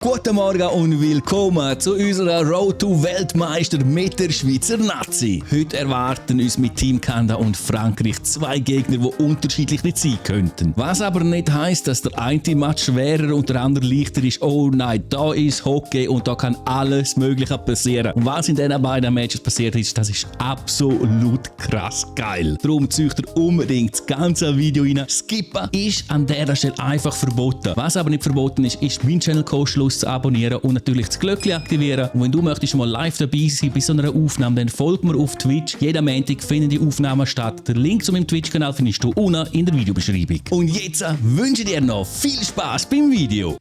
Guten Morgen und willkommen zu unserer Road to Weltmeister mit der Schweizer Nazi. Heute erwarten uns mit Team Kanada und Frankreich zwei Gegner, die unterschiedlich nicht sein könnten. Was aber nicht heisst, dass der eine Match schwerer und der andere leichter ist. Oh nein, da ist Hockey und da kann alles Mögliche passieren. Und was in diesen beiden Matches passiert ist, das ist absolut krass geil. Darum zieht ihr unbedingt das ganze Video rein. Skippen ist an dieser Stelle einfach verboten. Was aber nicht verboten ist, ist mein Channel-Code zu abonnieren und natürlich das Glöckchen aktivieren. Und wenn du möchtest mal live dabei sein bei so einer Aufnahme, dann folg mir auf Twitch. Jeden Montag finden die Aufnahmen statt. Den Link zu meinem Twitch-Kanal findest du unten in der Videobeschreibung. Und jetzt wünsche ich dir noch viel Spaß beim Video.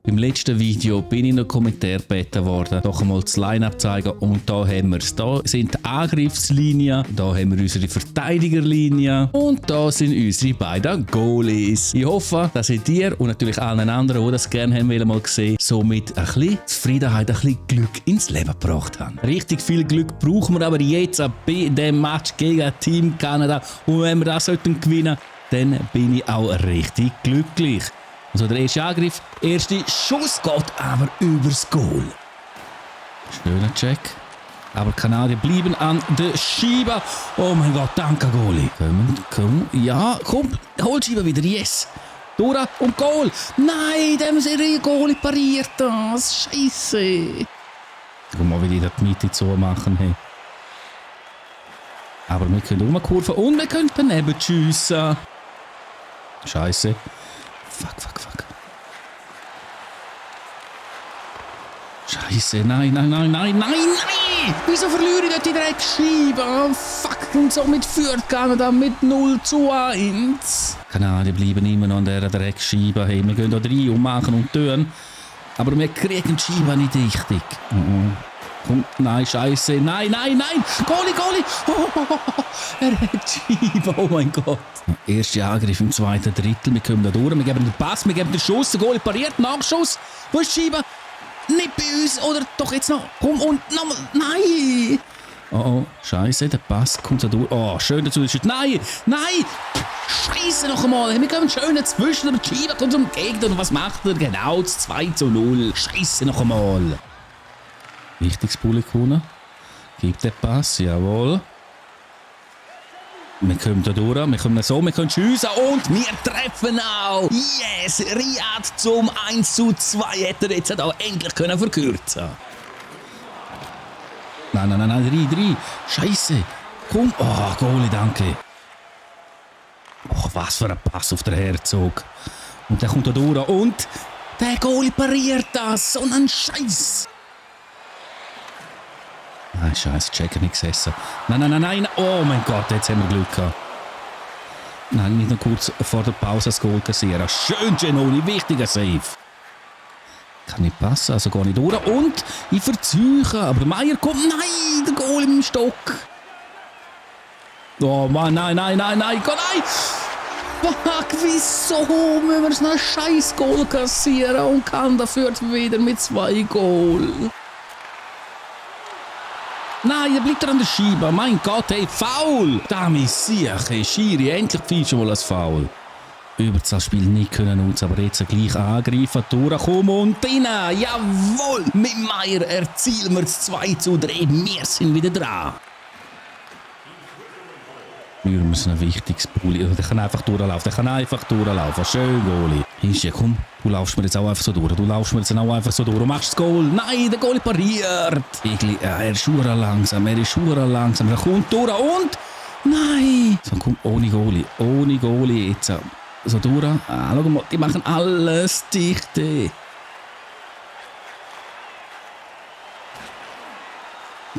Im letzten Video bin ich in den Kommentaren gebeten worden, doch einmal das Line-Up zeigen und da haben wir es. Da sind die Angriffslinien, da haben wir unsere Verteidigerlinie und da sind unsere beiden Goalies. Ich hoffe, dass ihr dir und natürlich allen anderen, die das gerne haben wollen, mal sehen, somit ein bisschen Zufriedenheit, ein bisschen Glück ins Leben gebracht haben. Richtig viel Glück brauchen wir aber jetzt bei dem Match gegen Team Kanada und wenn wir das gewinnen sollten, dann bin ich auch richtig glücklich. Also der erste Angriff, erste Schuss geht aber übers Goal. Schöner Check. Aber die Kanadier bleiben an der Scheibe. Oh mein Gott, danke Goalie. Komm, ja, komm, hol die Scheibe wieder, yes. Dora und Goal. Nein, der Serie Goalie pariert das. Scheisse. Guck mal, wie die die Mitte zu machen. Hey. Aber wir können rumkurven und wir können daneben schiessen. Scheisse. Fuck. Scheisse, nein! Wieso verliere ich dort die Dreckscheibe? Oh, fuck, und somit führt Kanada mit 0:1. Kanadier bleiben immer noch an dieser Dreckscheibe. Hey, wir gehen da rein und machen und tun. Aber wir kriegen die Scheibe nicht richtig. Komm, nein, Scheisse, nein! Goalie! Oh, er hat die Scheibe, oh mein Gott. Erster Angriff im zweiten Drittel, wir kommen da durch, wir geben den Pass, wir geben den Schuss, der Goalie pariert, Nachschuss. Wo ist die Scheibe? Nicht bei uns, oder doch jetzt noch? Komm und nochmal, nein! Oh, Scheisse, der Pass kommt da durch. Oh, schön dazu. Nein! Scheisse noch einmal. Wir kommen schön dazwischen, aber die Scheibe kommt zum Gegner. Und was macht er? Genau, das 2:0. Scheisse noch einmal. Wichtiges Publikum. Gibt den Pass, jawohl. Wir kommen da durch, wir können schiessen und wir treffen auch. Yes, Riyad zum 1:2 hätte er jetzt auch endlich verkürzen. Nein, 3. Scheisse. Komm, oh, Goalie, danke. Oh, was für ein Pass auf den Herzog. Und der kommt da durch und der Goalie pariert das. So ein Scheiß. Nein, Scheiße, Checker nicht gesessen. Nein. Oh mein Gott, jetzt haben wir Glück gehabt. Nein, nicht noch kurz vor der Pause das Goal kassieren. Schön, Genoni, wichtiger Save. Kann nicht passen, also gehe ich durch. Und ich verzeuge. Aber Meier kommt. Nein, der Goal im Stock. Oh Mann, nein. Fuck, wieso müssen wir so einen scheiß Goal kassieren und kann dafür wieder mit 2 Goal. Nein, er bleibt an der Scheibe. Mein Gott, hey, Foul! Da Messias, hey, Schiri, endlich pfeifst du wohl als Foul. Überzahlspiel nicht können nutzen, aber jetzt gleich angreifen, durchkommen und rein. Jawohl! Mit Meier erzielen wir das 2:3. Wir sind wieder dran. Wir müssen ein wichtiges Bulli. Der kann einfach durchlaufen. Schön, Goalie. Ist ja, komm, du laufst mir jetzt auch einfach so durch. Und machst das Goal. Nein, der Goalie pariert. Er ist schwer langsam. Er kommt durch und... Nein! So, komm, ohne Goalie jetzt. So durch. Schau mal, die machen alles dicht.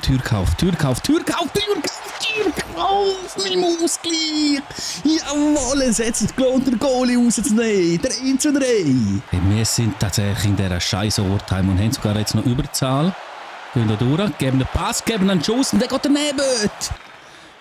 Türkauf, mein Ausgleich! Jawohl, es hat sich gelohnt, den Goalie rauszunehmen. 3:3. Hey, wir sind tatsächlich in dieser scheiß Overtime und haben sogar jetzt noch Überzahl. Gehen da durch, geben einen Pass, geben einen Schuss und der geht daneben.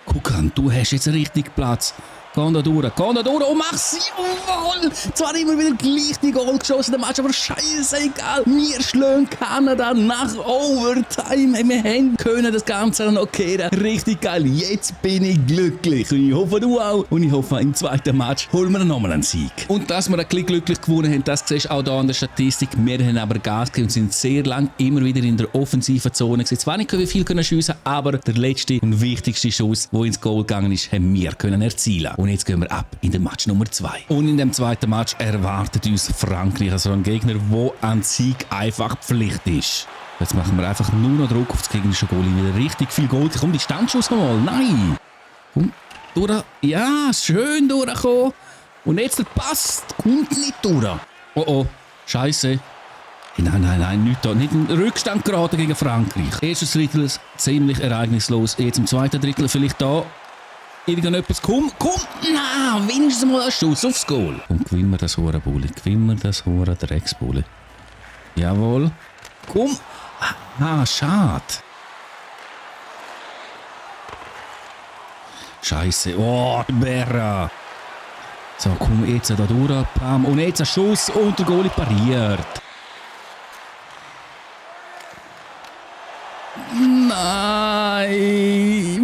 Guck an, du hast jetzt richtig Platz. Geh da durch und mach's! Jawohl! Zwar immer wieder gleich die Goal geschossen, der Match, aber scheißegal. Wir schlagen Kanada nach Overtime. Wir haben können das Ganze noch kehren. Richtig geil. Jetzt bin ich glücklich. Und ich hoffe, du auch. Und ich hoffe, im zweiten Match holen wir nochmal einen Sieg. Und dass wir ein bisschen glücklich gewonnen haben, das siehst du auch hier an der Statistik. Wir haben aber Gas gegeben und sind sehr lang immer wieder in der offensiven Zone. Zwar nicht wie viel schiessen, aber der letzte und wichtigste Schuss, der ins Goal gegangen ist, haben wir können erzielen. Und jetzt gehen wir ab in den Match Nummer 2. Und in dem zweiten Match erwartet uns Frankreich, also ein Gegner, wo ein Sieg einfach Pflicht ist. Jetzt machen wir einfach nur noch Druck auf das gegnerische Goal. Wieder richtig viel Goal. Komm, die Standschuss mal. Nein! Komm, durch. Ja, schön durchgekommen. Und jetzt der Pass. Kommt nicht durch. Oh oh, Scheiße. Nein, nicht da. Nicht in Rückstand geraten gegen Frankreich. Erstes Drittel ziemlich ereignislos. Jetzt im zweiten Drittel vielleicht da irgendetwas. Komm! Na, wenigstens mal ein Schuss aufs Goal. Und gewinnen wir das Hurenbulli. Gewinnen wir das Drecksbulli. Jawohl. Komm! Schade. Scheiße. Oh, Berra. So, komm jetzt da durch. Pam. Und jetzt ein Schuss und der Goalie pariert. Nein,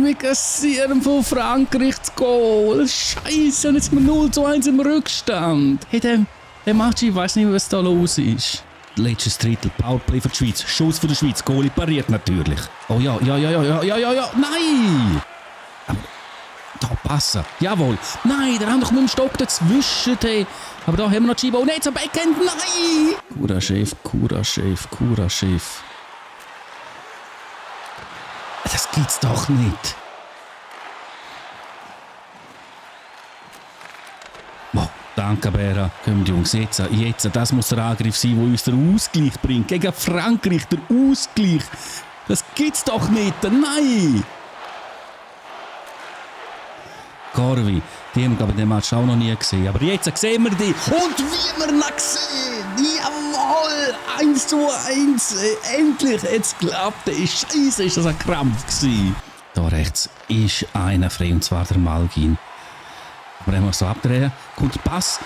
wir kassieren von Frankreich das Goal. Scheiße, und jetzt sind wir 0:1 im Rückstand. Hey, der Match, ich weiß nicht, was da los ist. Letztes Drittel, Powerplay für die Schweiz, Schuss für die Schweiz, Goalie pariert natürlich. Oh ja, nein! Aber da passen, jawohl. Nein, der hat doch mit dem Stock dazwischen. Hey. Aber da haben wir noch die Scheibe. Und jetzt am Backhand, nein! Cura Chef. Das gibt's doch nicht. Boah, danke, Bera. Kommt, Jungs, jetzt. Das muss der Angriff sein, der uns den Ausgleich bringt. Gegen Frankreich, der Ausgleich. Das gibt's doch nicht. Nein! Corvi, die haben wir in dem Match auch noch nie gesehen. Aber jetzt sehen wir die. Und wie wir ihn sehen. Jawohl, 1:1. Endlich, jetzt klappt es. Scheiße, ist das ein Krampf gewesen. Da rechts ist einer frei, und zwar der Malgin. Aber er muss so abdrehen. Kommt der Pass.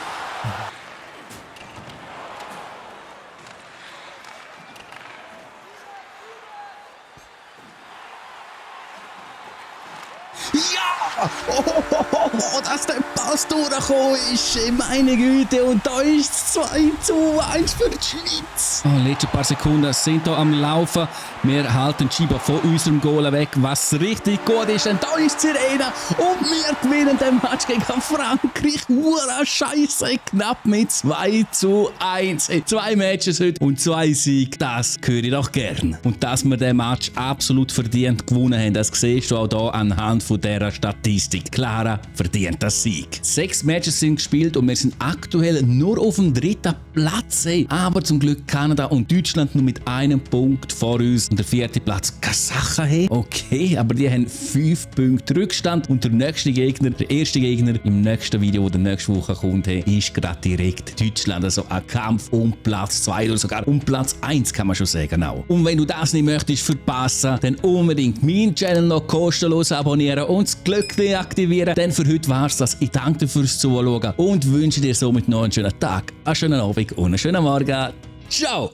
Ja! Oh, dass der Pass durchgekommen ist. Meine Güte. Und da ist es 2:1 für die Schweiz. Letzte paar Sekunden sind hier am Laufen. Wir halten die Scheibe von unserem Goal weg, was richtig gut ist. Denn da ist die Sirene. Und wir gewinnen den Match gegen Frankreich. Ura Scheiße. Knapp mit 2:1. 2 Matches heute und 2 Siege. Das höre ich doch gern. Und dass wir den Match absolut verdient gewonnen haben, das siehst du auch hier anhand von dieser Statistik. Klarer verdienter Sieg. 6 Matches sind gespielt und wir sind aktuell nur auf dem 3. Platz. Aber zum Glück Kanada und Deutschland nur mit einem Punkt vor uns. Und der 4. Platz Kasachstan. Okay, aber die haben 5 Punkte Rückstand. Und der nächste Gegner, der erste Gegner im nächsten Video, der nächste Woche kommt, ist gerade direkt Deutschland. Also ein Kampf um Platz 2 oder sogar um Platz 1, kann man schon sagen. Auch. Und wenn du das nicht möchtest verpassen, dann unbedingt meinen Channel noch kostenlos abonnieren und das Glöckchen aktivieren. Denn für heute war's das. Ich danke dir fürs Zuschauen und wünsche dir somit noch einen schönen Tag, einen schönen Abend und einen schönen Morgen. Ciao!